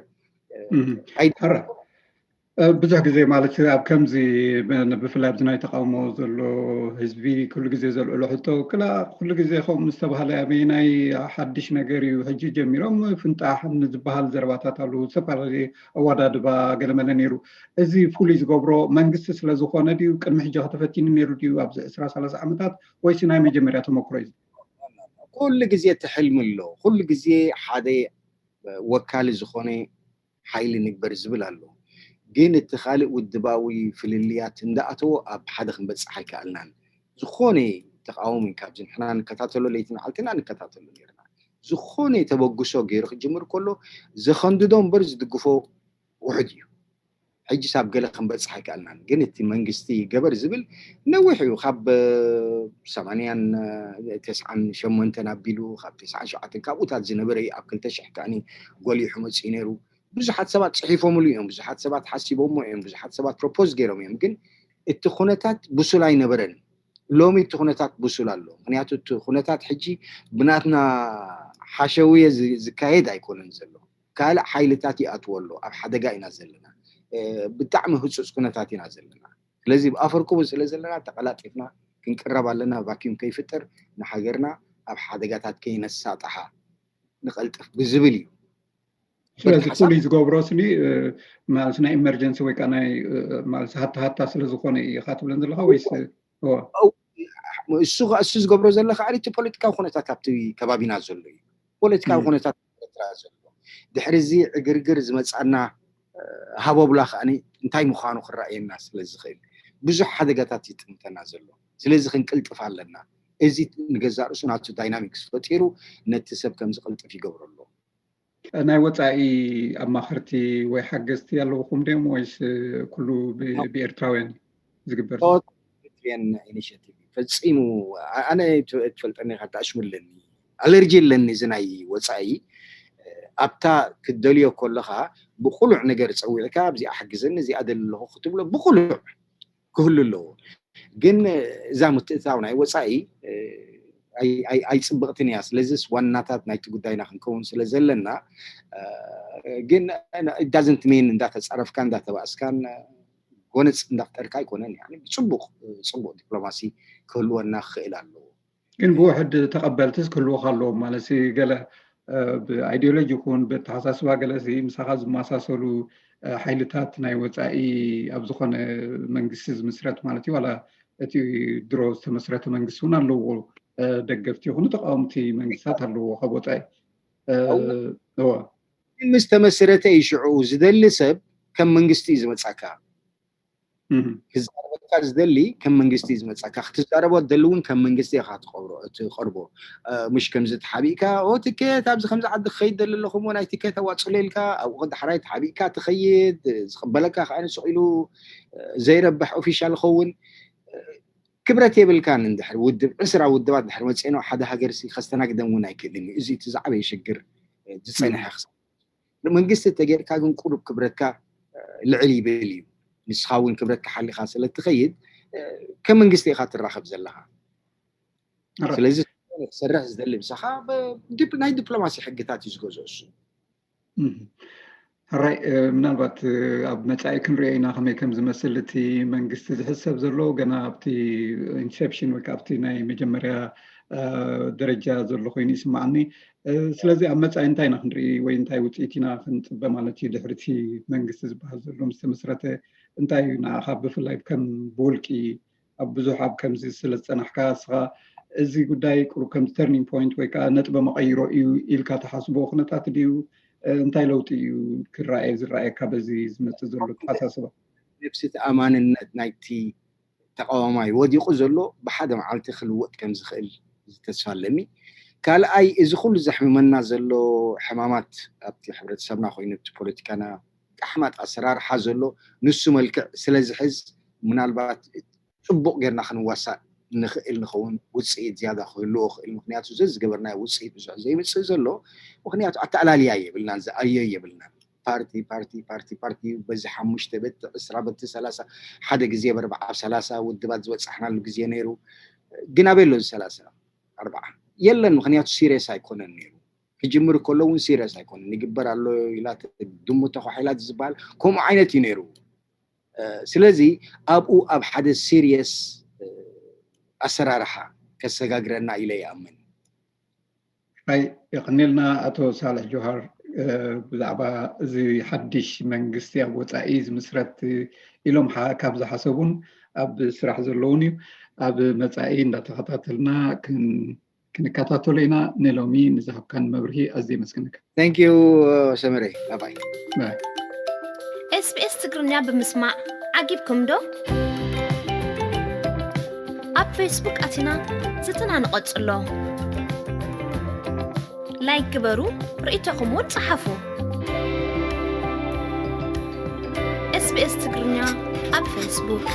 ብዙሕ ግዜ ማለት ኣብ ከምዚ ብፍላይ ኣብዚ ናይ ተቃውሞ ዘሎ ህዝቢ ኩሉ ግዜ ዘልዕሎ ሕቶ ክላ ኩሉ ግዜ ከምኡ ዝተባሃለ ኣበየናይ ሓድሽ ነገር እዩ ሕጂ ጀሚሮም ፍንጣሕ ዝበሃል ዘረባታት ኣሉ ዝተፈላለዩ ኣወዳድባ ገለመለ ነይሩ። እዚ ፍሉይ ዝገብሮ መንግስቲ ስለ ዝኾነ ድዩ ቅድሚ ሕጂ ከተፈቲኑ ነይሩ ድዩ ኣብዚ ዕስራ ሰላሳ ዓመታት ወይሲ ናይ መጀመርያ ተመክሮ እዩ? ኩሉ ግዜ እቲ ሕልሚ ኣሎ። ኩሉ ግዜ ሓደ ወካሊ ዝኾነ ሓይሊ ንግበር ዝብል ኣሎ። ግን እቲ ካልእ ውድባዊ ፍልልያት እንዳኣተዎ ኣብ ሓደ ክንበፅሕ ኣይከኣልናን። ዝኾነ ተቃዋሚ ካብዚ ንሕና ንከታተሎ ለይቲ መዓልትና ንከታተሎ ነርና። ዝኾነ ተበግሶ ገይሩ ክጅምር ከሎ ዘኸንድዶ እምበር ዝድግፎ ውሑድ እዩ። ሕጂ ሳብ ገለ ክንበፅሕ ኣይከኣልናን። ግን እቲ መንግስቲ ገበር ዝብል ነዊሕ እዩ። ካብ ሰማንያን ተስዓን ሸሞንተን ኣቢሉ ካብ ተስዓን ሸውዓተን ካብኡታት ዝነበረ እዩ። ኣብ ክልተ ሽሕ ከኣኒ ጎሊሑ መፅኡ ነይሩ። ብዙሓት ሰባት ጽሒፎምሉ እዮም፣ ብዙሓት ሰባት ሓሲቦሞ እዮም፣ ብዙሓት ሰባት ፕሮፖዝ ገይሮም እዮም። ግን እቲ ኩነታት ብሱል ኣይነበረን። ሎሚ እቲ ኩነታት ብሱል ኣሎ። ምክንያቱ እቲ ኩነታት ሕጂ ብናትና ሓሸውየ ዝ- ዝካየድ ኣይኮነን ዘሎ። ካልእ ሓይልታት ይኣትዎ ኣሎ። ኣብ ሓደጋ ኢና ዘለና። እ፣ ብጣዕሚ ህጹጽ ኩነታት ኢና ዘለና። ስለዚ ብኣፈርኩቡ ስለ ዘለና ተቐላጢፍና ክንቅረብ ኣለና። ቫኪዩም ከይፍጠር፣ ንሃገርና ኣብ ሓደጋታት ከይነሳጥሓ ንቐልጥፍ ብዝብል እዩ። ስለዚ ኩሉ ዝገብሮ ስኒ ማለት ናይ ኢመርጀንሲ ወይ ከዓ ናይ ማለት ሃታ ሃታ ስለ ዝኾነ ኢኻ ትብለን ዘለኻ ወይስ? እሱ እሱ ዝገብሮ ዘሎ ከዓ እቲ ፖለቲካዊ ኩነታት ኣብቲ ከባቢና ዘሎ እዩ። ፖለቲካዊ ኩነታት ኤርትራ ዘሎ ድሕሪ እዚ ዕግርግር ዝመፃና ሃቦብላ ከዓ እንታይ ምዃኑ ክረኣየና ስለ ዝኽእል ብዙሕ ሓደጋታት ይጥምተና ዘሎ። ስለዚ ክንቅልጥፍ ኣለና። እዚ ንገዛእ ርእሱ ናቱ ዳይናሚክስ ፈጢሩ ነቲ ሰብ ከም ዝቕልጥፍ ይገብሮ ኣሎ። ናይ ወፃኢ ኣማኸርቲ ወይ ሓገዝቲ ኣለውኹም ድዮም ወይስ ኩሉ ብኤርትራውያን ዝግበር? ኢኒሽቲቭ ፈፂሙ ኣነ ትፈልጠኒ ኢኻ ተኣሽሙለኒ ኣለርጂ ኣለኒ እዚ ናይ ወፃኢ ኣብታ ክትደልዮ ከለኻ ብቁሉዕ ነገር ፀዊዕካ ኣብዚኣ ሓግዘኒ እዚኣ ደሊ ኣለኹ ክትብሎ ብቁሉዕ ክህሉ ኣለዎ። ግን እዛ ምትእታው ናይ ወፃኢ ኣይፅብቕትን እያ። ስለዚስ ዋናታት ናይቲ ጉዳይና ክንከውን ስለ ዘለና ግን ዳዝንት ሜን እንዳተፃረፍካ እንዳተባእስካን ጎነፅ እንዳፍጠርካ ኣይኮነን። ብፅቡቅ ፅቡቅ ዲፕሎማሲ ክህልወና ክኽእል ኣለዎ። ግን ብውሕድ ተቐበልትስ ክህልወካ ኣለዎም ማለት ገለ ብኣይዲዮሎጂ ይኹን ብኣተሓሳስባ ገለ ምሳኻ ዝመሳሰሉ ሓይልታት ናይ ወፃኢ ኣብ ዝኾነ መንግስቲ ዝምስረት ማለት እዩ ዋላ እቲ ድሮ ዝተመስረተ መንግስቲ እውን ኣለዎ። ደገፍቲ ይኹኑ ተቃወምቲ መንግስታት ኣለዎ ካብ ወፃኢ። ምስ ተመስረተ እዩ ሽዑ ዝደሊ ሰብ ከም መንግስቲ እዩ ዝመፃካ። ክዛረበካ ዝደሊ ከም መንግስቲ እዩ ዝመፃካ። ክትዛረቦ ትደሊ እውን ከም መንግስቲ ኢኻ ትቀርቦ። ምሽ ከምዚ ተሓቢእካ ትኬት ኣብዚ ከምዚ ዓዲ ክኸይድ ደሊ ኣለኹ እሞ ናይ ትኬት ኣዋፅለ ኢልካ ኣብኡ ዳሕራይ ተሓቢእካ ትኸይድ። ዝቕበለካ ከዓ ስቕ ኢሉ ዘይረብሕ ኦፊሻል ይኸውን። ክብረት የብልካን። እንድሕር ውድብ ዕስራ ውድባት ድሕር መፅኤ ናብ ሓደ ሃገር ከስተናግደን እውን ኣይክእልን እዩ። እዚ እቲ ዝዓበየ ሽግር ዝፀንሐ መንግስቲ ተጌርካ ግን ቁሩብ ክብረትካ ልዕል ይብል እዩ። ንስኻ እውን ክብረትካ ሓሊኻ ስለ ትኸይድ ከም መንግስቲ ኢኻ ትራኸብ ዘለኻ። ስለዚ ክሰርሕ ዝደሊ ምሳኻ ናይ ዲፕሎማሲ ሕግታት እዩ ዝገዝኦ እሱ። ሕራይ ምናልባት ኣብ መፃኢ ክንሪኦ ኢና ከመይ ከም ዝመስል እቲ መንግስቲ ዝሕሰብ ዘሎ ገና ኣብቲ ኢንሴፕሽን ወይ ኣብቲ ናይ መጀመርያ ደረጃ ዘሎ ኮይኑ ይስማዓኒ። ስለዚ ኣብ መፃኢ እንታይ ኢና ክንርኢ ወይ እንታይ ውፅኢት ኢና ክንፅበ ማለት እዩ ድሕሪ እቲ መንግስቲ ዝበሃል ዘሎ ምስ ተመስረተ እንታይ እዩ ንዓኻ ብፍላይ ከም ብውልቂ ኣብ ብዙሕ ኣብ ከምዚ ስለ ዝፀናሕካ እስኻ እዚ ጉዳይ ቁሩብ ከምዚ ተርኒንግ ፖይንት ወይ ከዓ ነጥበ መቐይሮ እዩ ኢልካ ትሓስቦ ኩነታት ድዩ? እንታይ ለውጢ እዩ ክረኣየ ዝረኣየካ በዚ ዝመፅእ ዘሎ ተሓሳስባ? ነብሲ ተኣማንነት ናይቲ ተቃዋማይ ወዲቑ ዘሎ ብሓደ መዓልቲ ክልወጥ ከም ዝኽእል ተስፋ ኣለኒ። ካልኣይ እዚ ኩሉ ዘሕምመና ዘሎ ሕማማት ኣብቲ ሕብረተሰብና ኮይኑ ኣብቲ ፖለቲካና ኣሕማጥ ኣሰራርሓ ዘሎ ንሱ መልክዕ ስለ ዝሕዝ ምናልባት ፅቡቕ ጌርና ክንዋሳእ ንኽእል ንኸውን ውፅኢት ዝያዳ ክህልዎ ክእል። ምክንያቱ ዘዝገበርናዮ ውፅኢት ብዙሕ ዘይምፅእ ዘሎ ምክንያቱ ኣተኣላልያ የብልናን ዝኣዮ የብልናን። ፓርቲ ፓርቲ ፓርቲ ፓርቲ በዚ ሓሙሽተ በቲ ዕስራ በቲ ሰላሳ ሓደ ግዜ በርብዓ ኣብ ሰላሳ ውድባት ዝበፃሕናሉ ግዜ ነይሩ። ግን ኣበይ ኣሎ እዚ ሰላሳ ኣርብዓ የለን። ምክንያቱ ሲሪየስ ኣይኮነን ነይሩ። ክጅምር ከሎ እውን ሲሪየስ ኣይኮነን። ይግበር ኣሎ ኢላ ድሙ ተኳሒላ ዝበሃል ከምኡ ዓይነት እዩ ነይሩ። ስለዚ ኣብኡ ኣብ ሓደ ሲሪየስ ኣሰራርሓ ከሰጋግረና ኢለ ይኣምን። ኣይ የቐኔልና ኣቶ ሳልሕ ጆሃር ብዛዕባ እዚ ሓድሽ መንግስቲ ኣብ ወፃኢ ዝምስረት ኢሎም ካብ ዝሓሰቡን ኣብ ስራሕ ዘለውን እዩ። ኣብ መፃኢ እንዳተኸታተልና ክንከታተሎ ኢና። ንሎሚ ንዝሃብካን መብርሂ ኣዝየ የመስግነካ። Thank you ሰመረ። ባይ። ባይ። ኤስቢኤስ ትግርኛ ብምስማዕ ዓጊብኩም ዶ? ኣብ ፌስቡክ ኣቲና ዝትና ንቐጽሎ። ላይክ ግበሩ፣ ርእይቶኹም እውን ጸሓፉ። ኤስቢኤስ ትግርኛ ኣብ ፌስቡክ።